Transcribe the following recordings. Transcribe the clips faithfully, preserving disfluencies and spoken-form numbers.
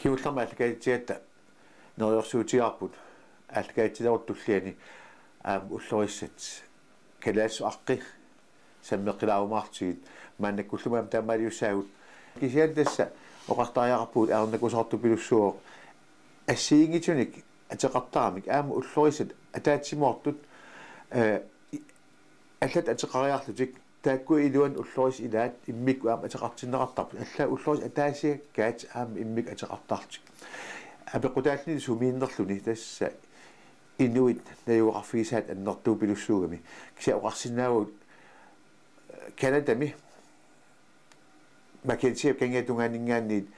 Kingullermik aallakaatitsigatta neriorsuutigaarput aallakaatitsilerutta tulliani aamma ullorissat kalaallisut aqqi sammeqqilaarumaartut maannakkullu aamma taamaaliussaagut. Kisianni tassa oqartariaqarpugut ajornakusoortupilussuuvoq assigiinngitsunik ateqartaramik aamma ullorissat ataatsimoortut, eh, allat ateqariarlutik taakku iluanni ullorissat ilaat immikkut aamma ateqartinneqartarput. Allaat ullorissat ataasiakkaat aamma immikkut ateqartarlutik. Apeqqutaalluni sumiinnerluni tassa inuit najugaqarfigisaat annertuupilussuugami. Kisianni oqarsinnaavagut, eh, Canadami Mackenzie Kangia tungaaninngaanniit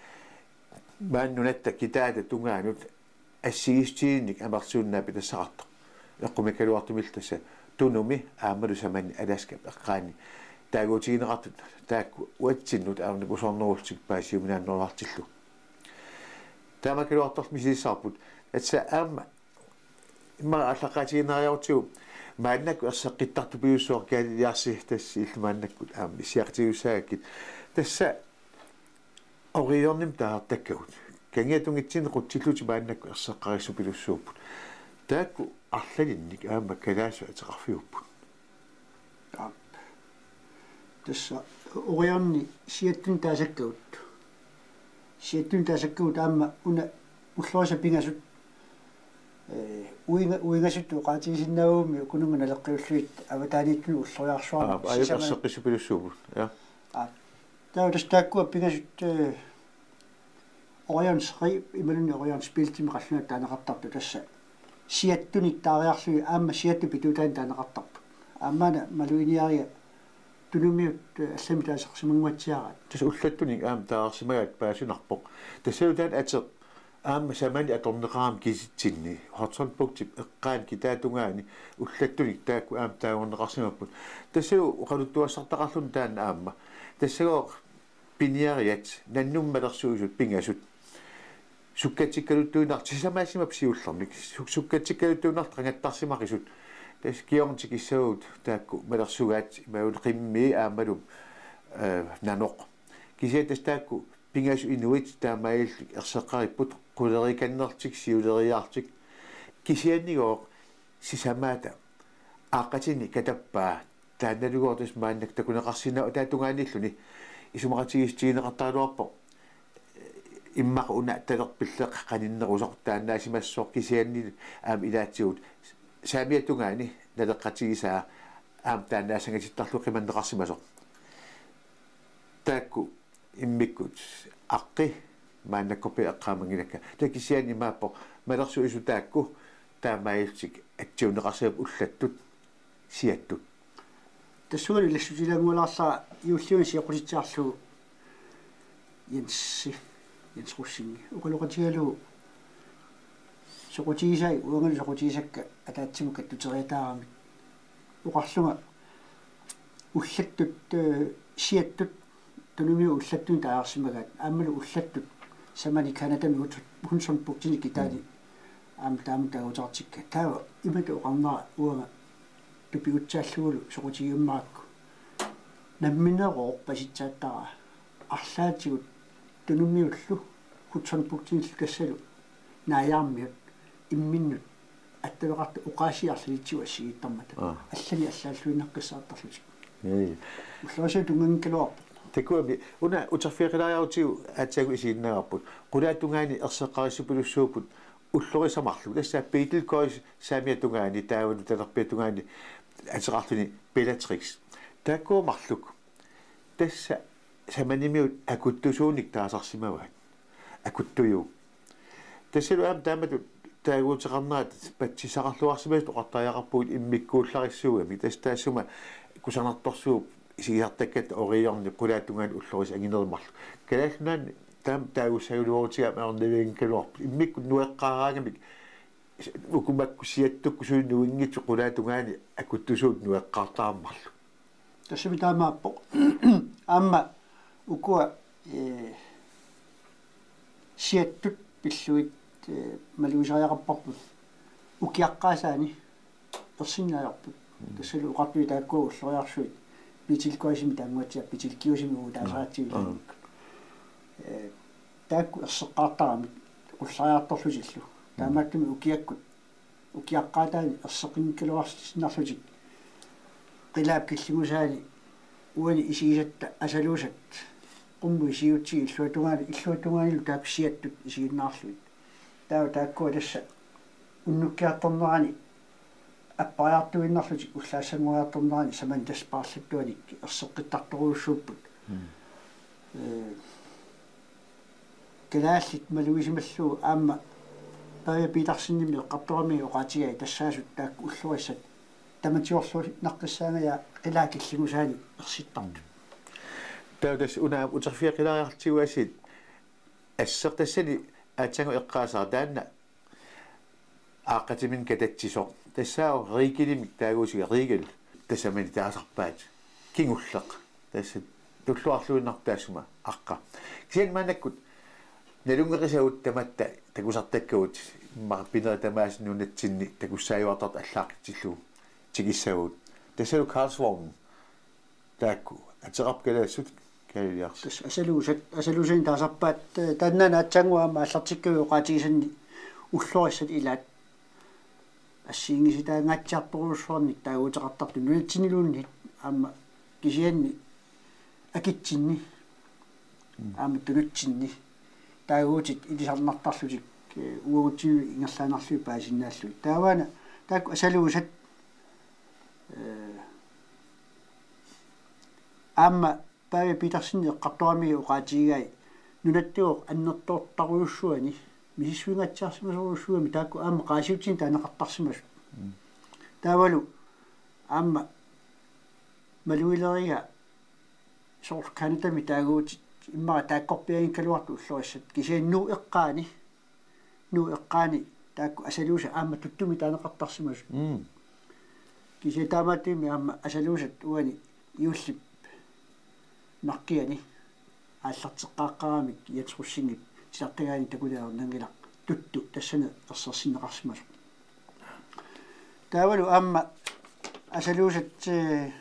maani nunatta kitaata tungaanut assigiissutigiinnik amerlasuunnaat pitassaqartoq. Eqqumikkaluartumillu tassa Tunumi aammalu samani Alaskap eqqaani taaguutigineqartut taakku uatsinnut ajornakusoornerullutik paasiuminaanneruartillu. Taamaakkaluartorlu misiliissavarput. Tassa aamma immaqa aallaqqaatigiinnariarutsigu maannakkut erseqqittartupilussuaq Galilearsi tassa illit maannakkut aamma issiaqatigiussaagakkit. Tassa Orionimik taasartakkagut. Kangiat tungitsinni qutsillutik maannakkut erseqqarissupilussuupput. Taakku arlalinnik aamma kalaallisut ateqarfiupput. Aap. Tassa Orioni siattuni taasakkagut. Siattuni taasakkagut aamma una ullorissat pingasut, eh, uinga-, uingasut oqaatigisinnaagummi ukununnga naleqqiullugit avataaniittunut ulloriarsuarmik. Aap, ajuk sisamanut erseqqissupilussuupput. Ja. Aap. Taava tassa taakkua pingasut, eh, Orions Rev imaluunniit Orions Bæltimik qallunaatut taaneqartartut tassa siattunik taariarlugit aamma siattut pituutaannik taaneqartarput. Aammaana maluginiariga Tunumiut, eh, allamik taasarsimannguatsiaraat. Tassa ullattunik aamma taasarsimagaat paasunarpoq. Tassalu taanna ateq aamma samani atorneqarami kisitsinni. Hudson Bugtip eqqaani kitaatungaani ullattunik taakku aamma taagorneqarsimapput. Tassalu oqaluttuassartaqarluni taanna aamma. Tassagooq piniariat nannummat malersuisut pingasut. Sukkatsikkaluttuinnartut sisamaassimapput siullermik. Suk-, sukkatsikkaluttuinnartut qangattarsimaqisut. Tassa kjorn tikissavagut taakku malersugaat imaluunniit qimmii aammalu, eh, nanoq. Kisianni tassa taakku pingasut inuit taamaalillutik erseqqaripput quleriikannerlutik siuleriiaarlutik. Kisiannigooq sisamaata aaqqatini katappaa taannalugooq tassa maannakkut takuneqarsinnaavoq ataatungaaniilluni isumaqatigiissutigineqartaraluarpoq. Immaqa una talerpilleq qaninnerusoq taannaasimassasoq kisianni aamma ilaatigut saamiata tungaani naleqqatigisaa aamma taannaassangatittarlugu qimanneqarsimasoq. Taakku immikkut aqqi maannakkorpiaq eqqaamanngilakka. Taava kisianni imaappoq malersuisut taakku taamaalillutik atsiunneqarsimapput ullattut siattut. Tassunga ilassutilaanngualaarlara juulliuna sioqqutitsiarlugu Jensi, Jens Rosing. Oqaloqatigalugu soqutigisai uangalu soqutigisakka ataatsimut kattuteriataaramik. Oqarlunga ullattut, eh, siattut Tunumiut ullattuni taasarsimagaat aammalu ullattut samani Canadami Hud-, Hudson Bugtini kitaani aamma taama taaguuteqartikka. Taava imatut oqarnera uanga tupigutsaallugulu soqutigiummarakku. Namminerooq pasitsaattaraa arlaatigut Tunumiullu Hudson Bugtinillu tassalu Naajaarmiut imminnut attaveqartut oqaasii arlalitsigut assigiittarmata. Aa. Allanik allaalluinnaqqissaartarlutik. Jaa. Ullorissat tunnganngikkaluarpoq. Takuami una uterfigeqilaariarutigu aatsaat isiginnaavarput. Qulaata tungaani erseqqarissupilussuupput ullorissat marluk. Tassa Betelgeuse saamiata tungaani taavalu talerpiata tungaani ateqarluni Bellatrix. Taakku marluk. Tassa samanimiut akuttusuunik taasarsimavaat. Akuttujuup. Tassalu aamma taamatut taaguuteqarnerat patsisaqarluarsimasut oqartariaqarpugut immikkuullarissuugamik. Tassa taassuma kusanartorsuup isigisartakkatta Orionip qulaata tungaani ullorissat anginerit marluk. Kalaallit Nunaanni taama taagussagaluarutigaaq ajornavianngikkaluarput. Immikkut nueqqaaraangamik uku makku siattukkut suli nuinngitsut qulaata tungaani akuttusuut nueqqaartarmata marluk. Tassami taamaappoq. Aamma ukua, eh, siattut pillugit, eh, malugisariaqarparput ukiaqqaasaani ersinnaajorput. Tassalu oqartui taakkua ulloriarsuit Betelgeusemik taannguatsiaq Betelgeusemi uutaasaratsivilaannikkut. Eh, Taakku erseqqaartaramik qullariartorlutillu. Taamaattumik ukiakkut ukiaqqaataani erseqqinngikkaluarsinnarlutik qilaap killingusaani uani isigisatta asaluusat qummut isigiutsigit illuatungaani, illuatungaanilu taakku siattut isiginnaarlugit. Taava taakkua tassa unnukkiartornerani appariartuinnarlutik ullaassanngoriartornerani samani tassa paarlattuanik erseqqittartorujussuupput. Mm. Ee, kalaallit malugisimallugu aamma Pavia Petersenimit eqqartorami oqaatigai tassaasut taakku ullorissat tamatiorluinnaqqissaangajaat qilaap killingusaani ersittartut. Taava tassa una uterfigeqqilaariartigu aasiit asseq tassani aatsaannguaq eqqaasaaq taanna aaqqatiminnik katatsisoq. Tassaavoq Rigelimik taaguutiga Rigel. Tassamani taasarpaat. Kingulleq. Tassa tulluarluinnartoq taassuma aqqa. Kisianni maannakkut nalunngeqisagut tamatta takusartakkagut immaqa pinerit tamaasa nunatsinni takussaajuartartut allaaqqitsillugu tikissavagut. Tassalu Karlsvognen. Taakku ateqarput kalaallisut kalaalliarsuk. Tassa asaluusat, asaluusanik taasarpaat, eh, taannaana aatsaannguaq aamma aallartikkagut oqaatigisanni ullorissat ilaat assigiinngisitaangaatsiartorujussuarnik taaguuteqartartut nunatsinniluunniit aamma kisianni akitsinni, mm, aamma tunutsinni taaguutit ilisarnartarlutik, eh, uagutsinnut ingerlaannarlugit paasisinnaallugit. Taavaana taakku asaluusat, eh, aamma Pavia Petersen eqqartorami oqaatigai nunattagooq annertoortarujussuani misissuingaatsiarsimasorujussuugami taakku aamma qaasiutinik taaneqartarsimasut. Mm. Taavalu aamma malugileriga soorlu Canadami taaguutit immaqa taakkorpianngikkaluartut ullorissat kisianni Nuup eqqaani, Nuup eqqaani taakku asaluusat aamma tuttumik taaneqartarsimasut. Mm. Kisianni taamaattumik aamma asaluusat uani juullip naqqiani aallarteqqaaqqaramik Jens Rosingip titartagaanik takuliornanngilaq tuttu tassani ersersinneqarsimasoq. Taavalu aamma asaluusat, eh,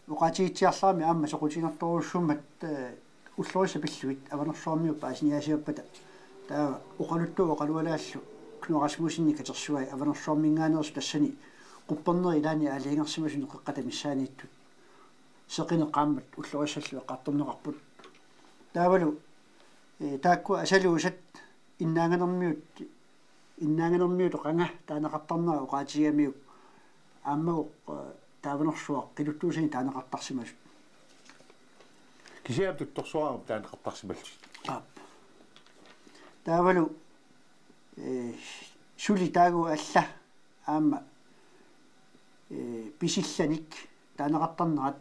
oqaatigitsiarlarami aamma soqutiginartorujussuummat, eh, ullorissat pillugit Avanersuarmiut paasiniaasiappata taava oqaluttuaq oqalualaallu Knud Rasmussenip katersuai Avanersuarminngaanneersut tassani quppernerit ilaanni aalajangersimasuni Qeqqata missaaniittut seqineq qaammat ullorissallu eqqartorneqarput. Taavalu, eh, taakku asaluusat innaanganermiut, innaanganermiutut qanga taaneqartarnera oqaatigigamiuk aammagu, eh, Avanersuaq qiluttuusanik taaneqartarsimasut. Kisianni tuttorsuarmik taaneqartarsimallutik. Aap. Taavalu, eh, suli taakku alla aamma, eh, pisillanik taaneqartarnerat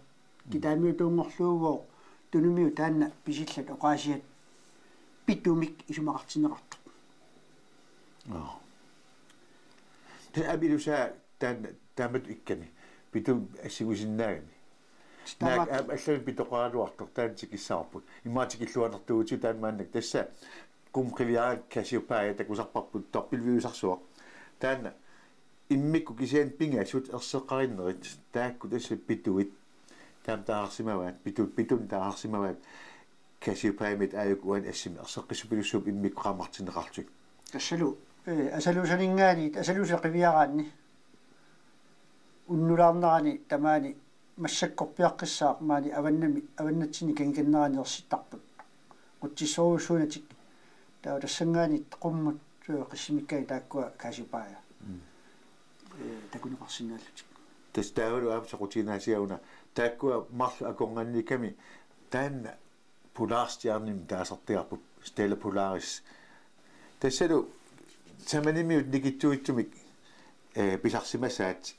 kitaamiutuunngorluugooq Tunumiut taanna pisillat oqaasiat pitumik isumaqartinneqartoq. Aa. Tassa aamma ilusaa taanna taamatut ikkami. Pitumik assigusinnaagami. Taama- Naak aamma allamik pitoqaraluartoq taanna tikissavarput. Immaqa tikilluartuuvugut taanna maannakkut tassa qummut qiviaraanni Cassiopeia takusarparput torpilviusarsuaq. Taanna immikkut kisianni pingasut erseqqarinnerit taakku tassa pituit taama taasarsimavaat, pitu-, pitunik taasarsimavaat Cassiopeiamit aajuku uani assimi erseqqissupilussuupput immikkut qaammartinneqarlutik. Tassalu, eh, asaluusaninngaanniit, asaluusaq qiviaraanni unnulaarnerani tamaani massakkorpiaqqissaaq maani avannami, avannatsinni kangikannerani ersittarput. Qutsissorujussuunatik taava tassanngaanniit qummut, eh, qissimikkaanni taakkua Cassiopeia. Mm. Eh, takuneqarsinnaallutik. Tassa taavalu aamma soqutiginaasiauna taakkua marluk akornanniikkami taanna Polarstjernimik taasartagarput Stella Polaris. Tassalu samanimiut nikitsuitsumik, eh, pisarsimasaat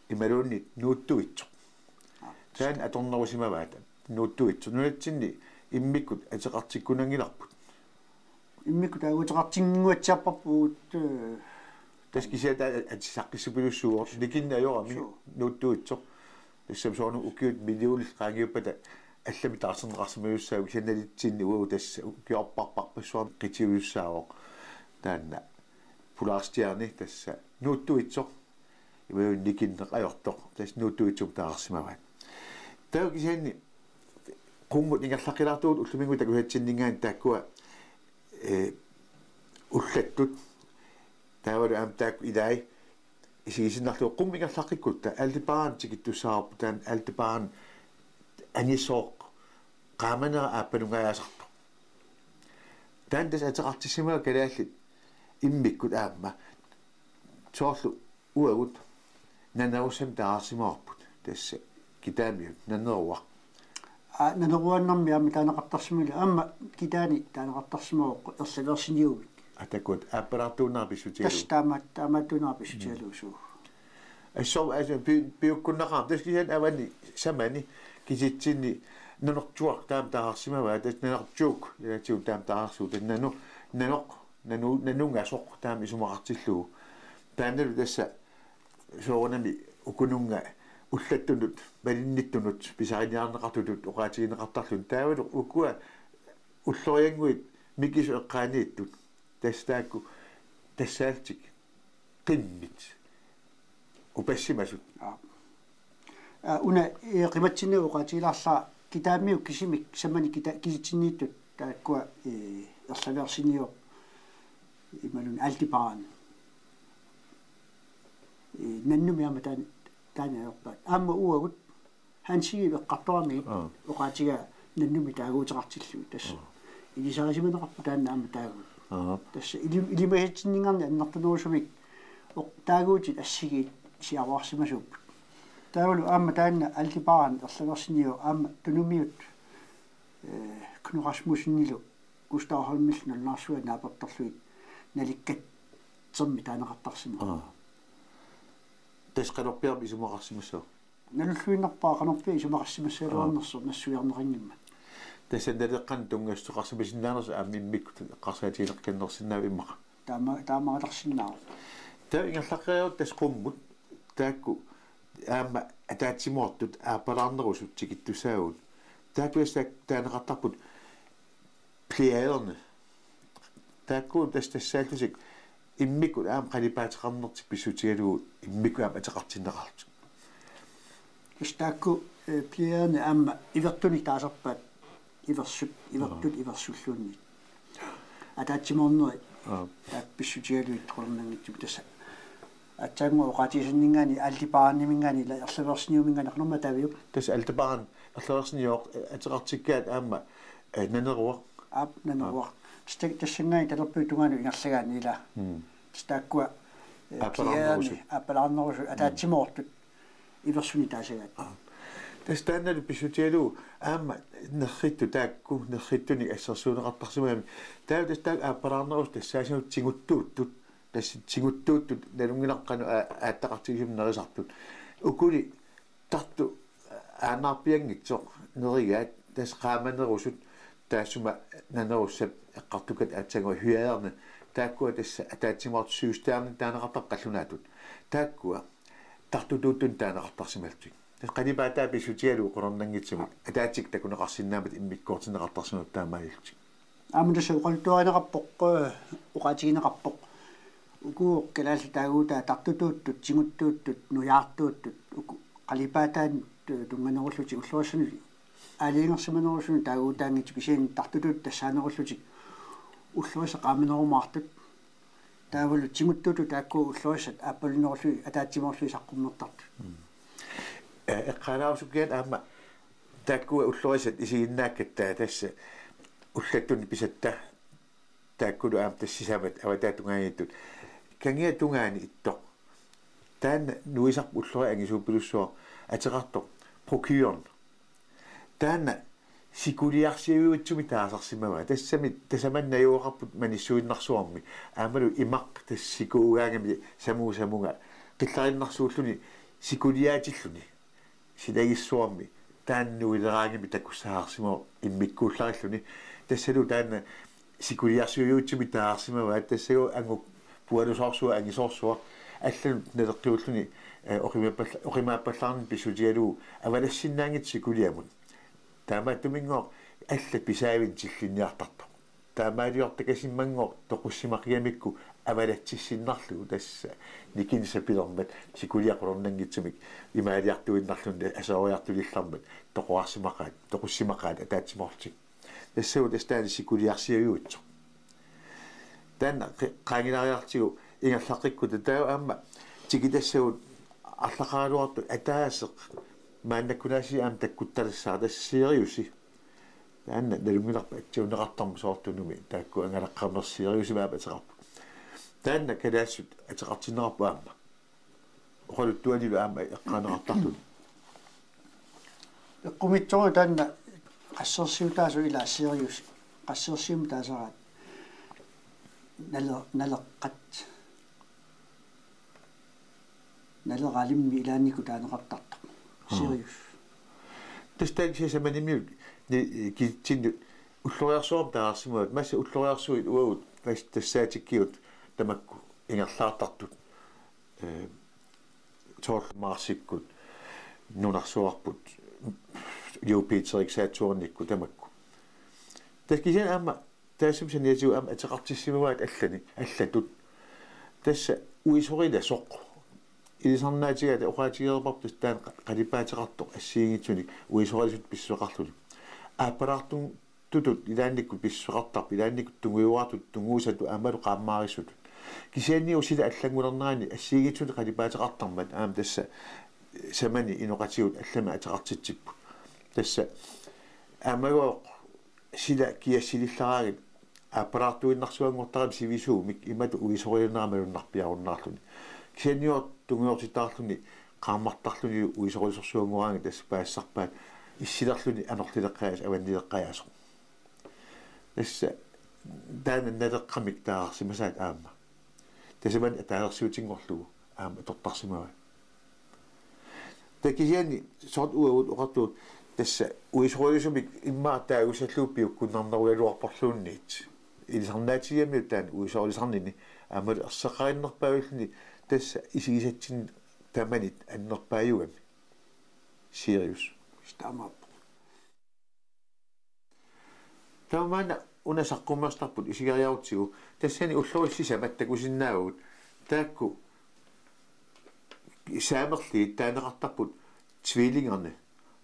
imaluunniit nuuttuitsoq. Taanna atornerusimavaat nuuttuitsoq. Nunatsinni immikkut ateqartikkunanngilarput. Immikkut taaguuteqartinnguatsiarparput, eh, tassa kisianni taanna atisaqqissipilussuuvoq nikinneq ajorami. Suu. Nuuttuitsoq. Tassami soorunami ukiut millionit qaangiuppata allamik taarserneqarsimajussaavoq kisianni nalitsinni uagut tassa ukiorparparpassuarni qitiujussaavoq taanna Polarstjerni tassa nuuttuitsoq. Imaluunniit nikinneq ajortoq. Tassa nuuttuitsumik taasarsimavaat. Taava kisianni qummut ingerlaqqilaartugut ullumikkut takusatsinninngaanniit taakkua, ee, ullattut, taavalu aamma taakku ilai, isigisinnarlugu qummut ingerlaqqikkutta Aldebaran tikittussaavarput, taanna Aldebaran anisooq qaamanera aappalungajaasartoq. Taanna tassa ateqartissimavoq kalaallit immikkut aamma. Soorlu uagut Nanerussamik taasarsimavarput, tassa Kitaamiut Naneruaq. Aa, Naneruannarmi aamma taaneqartarsimalluni, aamma Kitaani taaneqartarsimavoq erlaveersiniummik. Atakkut aappalaartuunnera pissutigalugu. Tassa taama-, taamaattuunnera pissutigalugu suu. Assut, assut pi-, piukkunnaqaaq, tassa kisianni avani samani kisitsinni Nanortuaq taama taasarsimavaa, tassa Nanortuuk, ilaatigut taama taasarsuuvoq, tassa nanu-, nanoq, nanu-, nanungasoq taama isumaqartillugu. Taannalu tassa soorunami ukununnga ullattunut, malinnittunut, pisariniarneqartutut oqaatigineqartarluni. Taavalu ukua ulloriannguit mikisut eqqaaniittut. Tassa taakku tassaallutik qimmit upassimasut. Aa. Aa, una, ee, qimatsinni oqaatigilaarlara Kitaamiut kisimik samani kita-, kisitsinniittut taakkua, ee, erlaveersiniuvoq imaluunniit Aldebaran. Ee, Nannumi aamma taan-, taanna ajorpaat. Aamma uagut Hans Egedep eqqartoramiuk. Aa. Oqaatigaa Nannumi taaguuteqartillugit tassa. Aa. Ilisarisimaneqarpoq taanna aamma taaguut. Aa. Tassa ili-, ilimasatsinninngaanniit annertunerusumik oq-, taaguutit assigiit siaruarsimasuupput. Taavalu aamma taanna Aldebaran erlaveersiniuvoq aamma Tunumiut, ee, Knud Rasmussenilu Gustav Holmillu nalunaarsuaq naapertorlugit Nalikkatsermik taaneqartarsimavoq. Aa. Tassa qanorpiaq isumaqarsimassava? Nalulluinnarpara qanorpiaq isumaqarsimassagaluarnersoq nassuiarneqanngimmat. Tassa Naleqqanut tunngassuteqarsimasinnaanersoq aamma immikkut eqqarsaatigineqarnersinnaavat immaqa. Taama-, taamaalersinnaavoq. Taava ingerlaqqeriarutta tassa qummut taakku aamma ataatsimoortut aappalaarnerusut tikittussaavugut. Taakku tassa taaneqartarput pliaderne. Taakku tassa tassaallutik immikkut aamma qalipaateqarnertik pissutigalugu immikkut aamma ateqartinneqarlutik. Tassa taakku, ee, pliaderne aamma ivertunik taasarpaat iversut, ivertut Aa. iversulluunniit. Ataatsimoorneri Aa. taakku pissutigalugit qularnanngitsumik tassa. Aatsaannguaq oqaatigisanninngaanniit Aldebaraniminngaanniit ilaa erlaveersiniuminngaanniit qanormaa taaviuk? Tassa Aldebaran erlaveersiniuvoq, ee, ateqartikkaat aamma, ee, Naneruaq. Aap, Naneruaq. Aap. Tassa tassanngaanniit talerpiup tungaanut ingerlagaanni ilaa. Mm. Tassa taakkua, ee, Aappalaarnerusut. pliaderne, aappalaarnerusut, Mm. ataatsimoortut iversunik taasagaat. Aap. Tassa taannalu pissutigalugu aamma nerrittut taakku, nerrittunik assersuunneqartarsimagamik. Taava tassa taakku aappalaarnerusut tassaasinut tiguttuuttut, tassa tiguttuuttut nalunngilarput qanoq aa-, aattaqartigisumik nerisartut. Ukuli tartut aannaarpianngitsoq nerigaat tassa qaamanerusut taassuma Nanerussap eqqartukkat aatsaannguaq hyaderne taakkua tassa ataatsimoortut syvstjernet taaneqartarput qallunaatut. Taakkua tartutuuttunik taaneqartarsimallutik. Tassa qalipaataa pissutigalugu qularnanngitsumik ataatsikkut takuneqarsinnaammat immikkoortinneqartarsimallutik taamaalillutik. Aamma tassa oqaluttuarineqarpoq, ee, oqaatigineqarpoq. Uku kalaallit taaguutaat tartutuuttut, tiguttuuttut, nujaartuuttut, uku qalipaataannut, ee, tunnganerullutik ullorissanut aalajangersimanerusuni taaguutaanngitsut kisianni tartutuuttut tassaanerullutik ullorissat qaamanerumaartut. Taavalu tiguttuuttut taakku ullorissat aappalunnerullugit ataatsimoorlugit saqqummertartut. Mm. Ee, eqqaalaarusukkiat aamma taakkua ullorissat isiginnaakkatta tassa ullattunik pisatta taakkulu aamma tassa sisamat avataata tungaaniittut. Kangia tungaani ittoq. Taanna nuisarput ulloriaq angisuuppilussuaq ateqartoq Procurerne. Taanna sikuliarsiujuitsumik taasarsimavaa. Tassami tasamani najugaqarput manissuinnarsuarmi. Aammalu imaq tassa sikuugaangami samuusamunga. Qillarinnarsuulluni sikuliaatilluni. Silagissuarmi taanna nuileraangamik takussaarsimavoq immikkuullarilluni. Tassalu taanna sikuliarsiujuitsumik taasarsimavaat, tassagu anguk pualusoorsuaq angisoorsuaq allanut naleqqiulluni, ee, oqimaappalla-, oqimaappallaarneq pissutigalugu avalassinnaanngitsoq sikuliamut. Taamaattuminngooq allat pisaavinik tillinniartartoq. Taamaaliortakasimmanngooq toqussimaqigamikku avalatsissinnarlugu tassa nikinni sapilermat sikuliaqulernanngitsumik imaaliartuinnarluni asoriartulillarmat toqorarsimaqaat, toqussimaqaat ataatsimoorlutik. Tassa uagut tassa taanna sikuliarsiajuitsoq. Taanna qi-, qaangilaariartigu ingerlaqqikkutta taava aamma tikitassagut arlaqaraluartut ataaseq maannakkunaasiit aamma takkuttarissaaq tassa Siriusi. Taanna nalunngilarput atsiunneqartarmat soorlu Tunumi taakku angalaqqaarnersiiusimaap ateqarput. Taanna kalaallisut ateqartinneqarput aamma. Oqaluttuanilu aamma eqqaaneqartarluni. Eqqumiitsoq taanna qassersiutaasoq ilaa Sirius. Qassersiumik taasaraat. Nale-, naleqqat. Naleralimmi ilaannikkut taaneqartartoq. Sirius. Tassa taanna samanimiut ni-, kitsinnut ulloriarsuarmik taarsimavat. Massa ulloriarsuit uagut, tassa tassaatikkiut tamakku ingerlaartartut. Eh, soorlu Marsikkut, nunarsuarput, Jupiterit Saturnikkut tamakku. Tassa kisianni aamma taassuma saniatigut aamma ateqartissimavaat allani, allatut. Tassa uisorilasoq. Ilisarnaatigaat oqaatigereerparput tassa taanna qa-, qalipaateqartoq assigiinngitsunik uisorilasutut pissuseqarluni. Aappalaartutut ilaannikkut pissuseqartarput, ilaannikkut tungujorartutut, tunguusatut aammalu qaammaarissutut. Kisianni uagut sila allanngulernerani assigiinngitsunik qalipaateqartarmat aamma tassa samani inoqatigut allamik ateqartitsipput. Tassa aammagooq sila kiassilillaraangat aappalaartuinnarsuanngortarami sivisuumik imatut uisoriunera malunnarpiarunnaarluni. Kisianni uagut tungujortittarluni qaammartarluni uisorisorsuanngoraangat tassa paasisarpaat issilerluni anorlileqqajaas avannileqqajaasoq. Tassa taanna naleqqamik taarsimasaat aamma. Tassami ataasersiutinngorlugu aamma atortarsimavaat. Taava kisianni soorlu uagut oqartugut tassa uisorilisumik immaqa taagussallugu piukkunnarnerugaluarporluunniit. Ilisarnaatigigamiuk taanna uisorilisarnini aammalu erseqqarinnerpaavilluni tassa isigisatsinnik tamanit annerpaajugami. Sirius. Taamaappoq. Taava maanna una saqqummersarput isigeriarutsigu tassani ullorit sisamat takusinnaavagut taakku saamerliit taaneqartarput tvillingerne.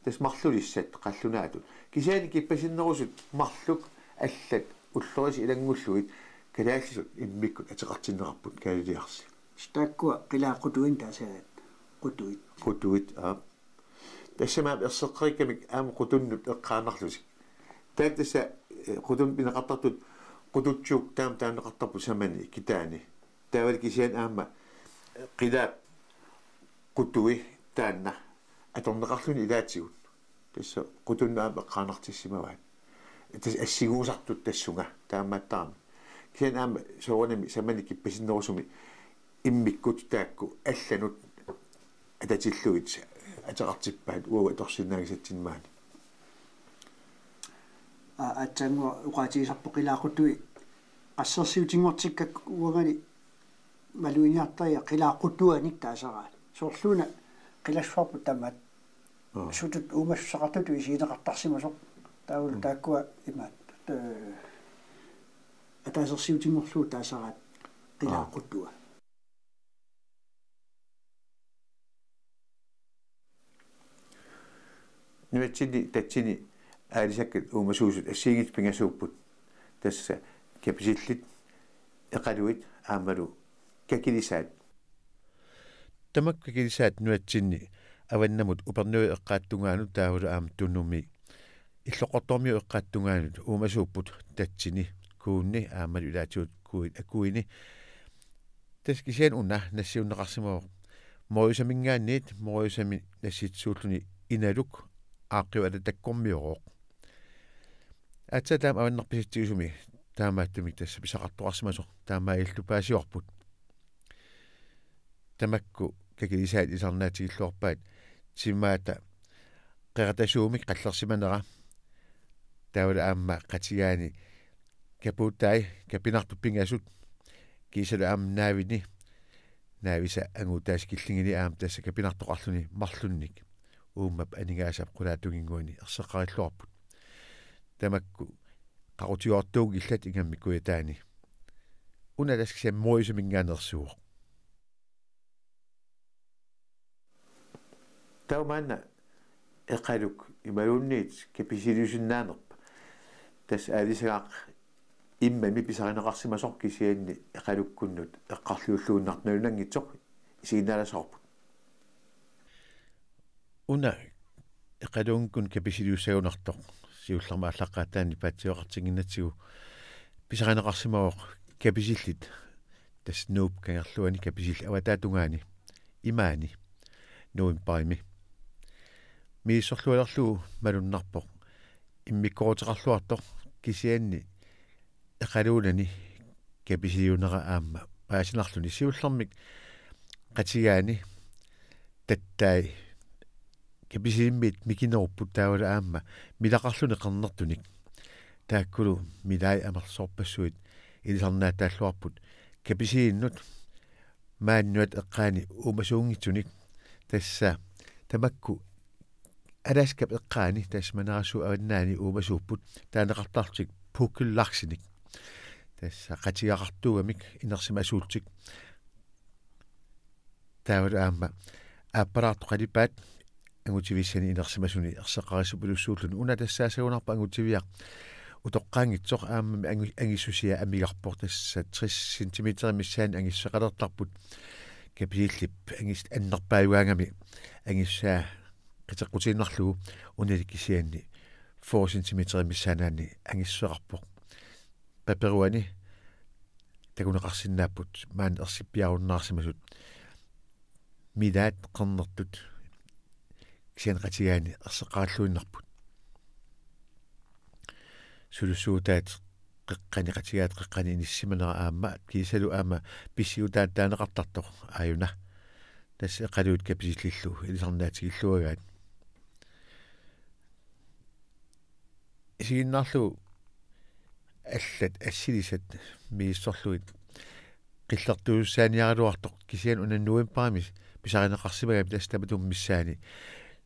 Tassa marlulissat qallunaatut. Kisianni kippasinnerusut marluk allat ullorisut ilanngullugit kalaallisut immikkut ateqartinneqarput Kaaliliarsi. Tassa taakkua qilaat qutuinik taasaraat. Qutuit. Qutuit, aap. Tassami aamma erseqqerikkamik aamma qutunnut eqqaanarlutik. Taava tassa, eh, qutunnut pineqartartut Qututsuk taama taaneqartarput samani kitaani. Taavalu kisianni aamma qilaat qutui taanna atorneqarluni ilaatigut. Tassa qutunnut aamma eqqaanartissimavaat. Tassa assiguusartut tassunga taamaattarami. Kisianni aamma soorunami samani kippasinnerusumi immikkut taakku allanut atatillugit ateqartippaat uagut atorsinnaanngisatsinnut maani. Aa, aatsaannguaq oqaatigisarpoq qilaat qutui qassersiutinngortikkakku uangani maluginiartariaqarpoq qilaat qutuanik taasaraat. Soorluuna qilassuarput tamaat. Aa. Sutut uumassuseqartutut isigineqartarsimasoq. Taavalu Mm. taakkua imaat, eh, ataasersiutinngorlugu taasaraat qilaat Aa. qutua. Nunatsinni tatsani aalisakkat uumasuusut assigiinngitsut pingasuupput. Tassa kapisilit, eqaluit aammalu kakilisaat. Tamakku kakilisaat nunatsinni avannamut Upernaviup eqqaatungaanut taavalu aamma Tunumi Illoqqortoormiup eqqaatungaanut uumasuupput tatsani Kuunni aammalu ilaatigut Kuuit Akuini. Tassa kisianni una nassiunneqarsimavoq Moriusaminngaanniit Moriusami nassitsisuulluni Inaluk aaqqiup alatakkormiorooq. Aatsaat taama avannarpisatsigisumi taamaattumik tassa pisaqartoqarsimasoq taamaalilluta paasivarput. Tamakku kakilisaat ilisarnaatigilluarpaat timaata qeratasuumik qallersimanera. Taavalu aamma qatigaani kapuutai kapinartut pingasut kiisalu aamma naavini naavisa anguutaasa killingani aamma tassa kapinartoqarluni marlunnik uummap aningaasap qulaatunginnguani erseqqarilluarput. Tamakku qaqutigoortuunngillat ingammik kujataani. Una tassa kisianni Morisaminngaanneersuuvoq. Taava maanna Eqaluk imaluunniit Kapisiiliusinnaanerpa. Tassa aalisagaq immami pisarineqarsimasoq kisianni Eqalukkunnut eqqarliulluinnartoq nalunanngitsoq isiginnaalassavarput. Una Eqalunngukkut Kapisiiliussagunartoq siullermik aallaqqaataani paatsiveqartinnginnatsigu pisarineqarsimavoq Kapisillit, tassa Nuup kangerluani Kapisillit avataatungaani imaani novembarimi. Misissorlualerlugu malunnarpoq immikkooruteqarluartoq kisianni Eqaluunani Kapisiiliunera aamma paasinarluni siullermik qatigaani tattai Kapisilimmiit mikinerupput taavalu aamma milaqarluni qernertunik. Taakkulu milai amerlasoorpassuit ilisarnaattaalluarput Kapisilinnut maani nunatta eqqaani uumasuunngitsunik, tassa tamakku Alaskap eqqaani, tassa Manarasuup avannaani uumasuupput, taaneqartarlutik pukkellaksenik. Tassa qatigaqartuugamik inersimasuullutik. Taavalu aamma aappalaartoq qalipaat angutivissani inersimasuni erseqqarissupilussuulluni. Una tassaasagunarpoq angutiviaq utoqqaanngitsoq, aammami angi-, angissusia amigarpoq, tassa tres centimeter missaani angissuseqalertarput. Kapisillip angis-, annerpaajugaangami angissusaa qiteqqutiinnarlugu, unali kisianni fyrre centimeter missaanaanni angissuseqarpoq. Paperuani takuneqarsinnaapput maani ersippiarunnaarsimasut. Milaat qernertut kisianni qatigaani erseqqarilluinnarput. Sulussuutaat qeqqani, qatigaat qeqqani inissisimanera aamma kiisalu aamma pissiutaat taaneqartartoq aajuna. Tassa Eqaluit Kapisillillu ilisarnaatigilluagaat. Isiginnaarlugu allat assilisat misissorlugit qillertuussaaniaraluartoq kisianni una novembarimi pisarineqarsimagami, tassa tamatuma missaani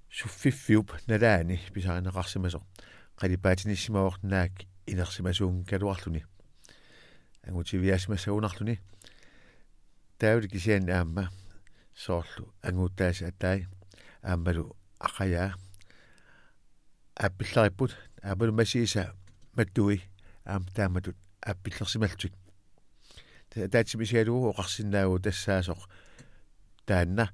suffiffiup nalaani pisarineqarsimasoq qalipaatinnissimavoq naak inersimasuunngikkaluarluni. Angutiviaasimassagunarluni. Taavalu kisianni aamma soorlu anguutaasa atai aammalu aqajaa aappillaripput, aammalu masiisa matui aamma taamatut aappillersimallutik. Tassa ataatsip isigalugu oqarsinnaavugut tassaasoq taanna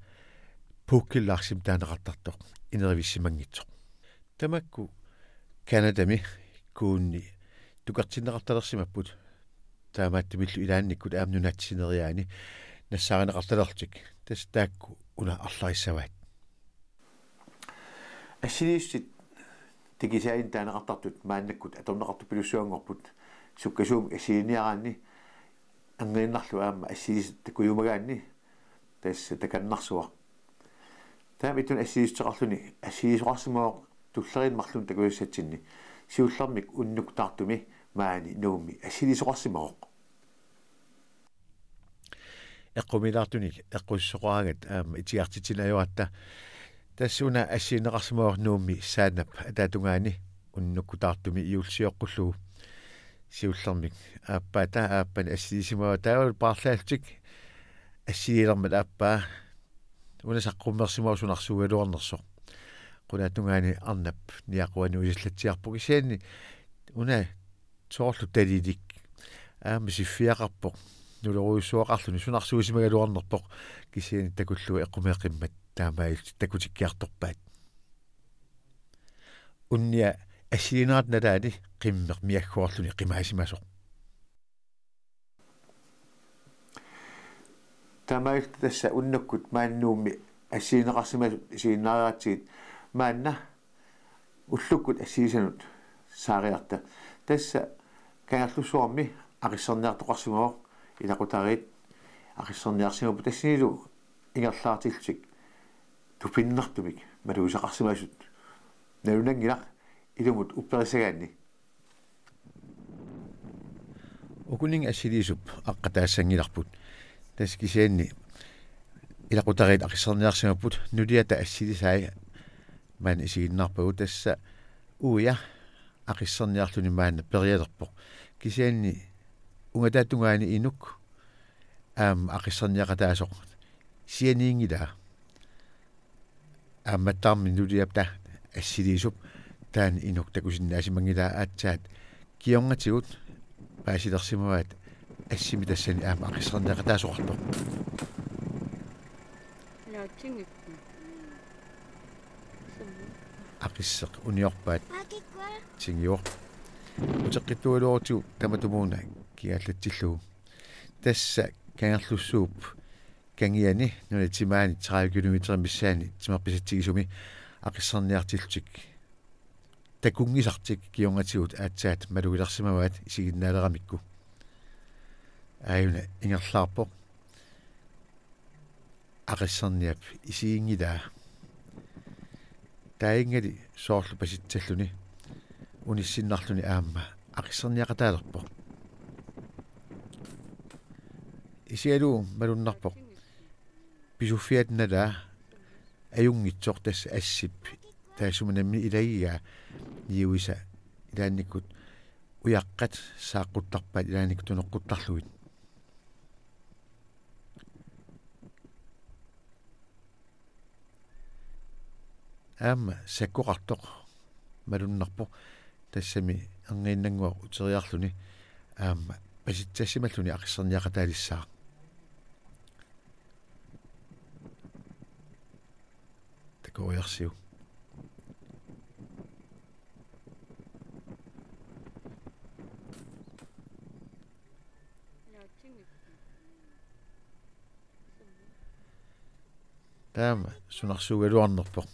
pukkellaksimik taaneqartartoq inerivissimanngitsoq. Tamakku Canadami kuunni tukertinneqartalersimapput. Taamaattumillu ilaannikkut aamma nunatta sineriaani nassaarineqartalerlutik. Tassa taakku una arlarissavaat. Assiliissutit takisaanni taaneqartartut maannakkut atorneqartupilussuanngorput, sukkasuumik assiliniaraanni, anguniarlu aamma assiliissutit takujumaarmagaanni, tassa takannarsuaq. Taama ittunik assiliissuteqarluni assiliisoqarsimavoq tulleriinni marlunni takusassatsinni, siullermik unnukkut taartumi maani Nuummi assiliisoqarsimavoq. Eqqumiilaartunik eqqussisoqaraangat aamma itigartitsineq ajoratta. Tassa una assiliineqarsimavoq Nuummi Saannap ataatungaani unnukkut taartumi juullisioqqullugu. Siullermik aappaata aappani assiliisimavoq, taavalu paarlaallutik assiliilermat aappaa una saqqummersimavoq sunarsuugaluarnersoq. Qulaatungaani arnap niaquani uisallatsiarpoq kisianni una soorlu talilik aamma siffiaqarpoq, nulerujussuaqarluni sunarsuusimagaluarnerpoq, kisianni takullugu eqqumeeqqimmat taamaalillutik takutikkiartorpaat. Unnia assiliinerata nalaani qimmeq miaggoorluni qimaasimasoq. Taamaalilluta tassa unnukkut maani Nuummi assiliineqarsimasut isiginnaariaratsigit maanna ullukkut assiliisanut saariarta. Tassa Kangerlussuarmi aqisserniartoqarsimavoq, ilaqutariit aqisserniarsimapput, tassanilu ingerlaartillutik tupinnartumik malugisaqarsimasut nalunanngilaq ilumut upperissagaanni. Ukuninnga assiliisup aqqataassanngilarput. Tassa kisianni ilaqutariit aqisserniarsimapput, nuliata assilisai maanna isiginnaarpagut, tassa uia aqisserniarluni maanna perialerpoq. Kisianni ungataatungaani inuk aamma aqisserniaqataasoq sianiinngilaa. Aammattaarmi nuliap taanna assiliisup taanna inuk takusinnaasimanngilaat aatsaat kingornatigut paasilersimavaat assimi tassani aamma aqisserniaqataasoqartoq. Naatsinngippu. Aqisseq uniorpaat tingivoq. Uteqqittuugaluarutigu tamatumuuna kingaallatsillugu. Tassa Kangerlussuup kangiani nunap timaani tredive kilometer missaani timerpisatsigisumi aqisserniartillutik takunngisartik kingornatigut aatsaat malugilersimavaat isiginnaaleramikkit. Aajuna ingerlaarpoq. Aqisserniap isiginngilaa. Taangali soorlu pasitsalluni unissinnarluni aamma aqisserniaqataalerpoq. Isigalugu malunnarpoq pisuffiata nalaa ajunngitsoq, tassa assip taassuma nammineq ilagigaa niuisa ilaannikkut ujaqqat saaqquttarpaat ilaannikkut tunoqquttarlugit. Aamma sakkoqartoq malunnarpoq, tassami erniinnannguaq uteriarluni aamma pasitsassimalluni aqisserniaqataalissaaq. Takoriarsiuk. Taama sunarsuugaluarnerpoq.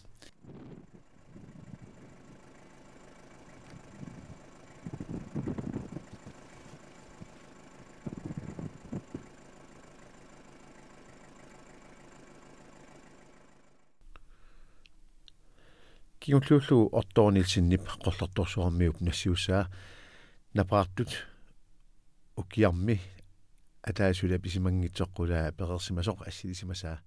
Kingulliullugu Otto Nielsenip Qerlertorsuarmiup nassiussaa Napaartut ukiarmi ataatsip isumanngitsoq qulaa pereersimasoq assilisimasaa.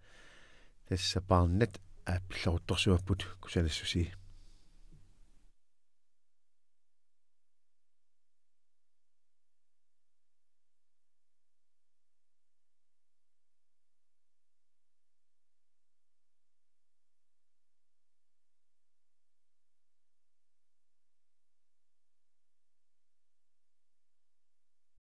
Tassa Paarnat aappilleruttorsimapput, kusanassusi.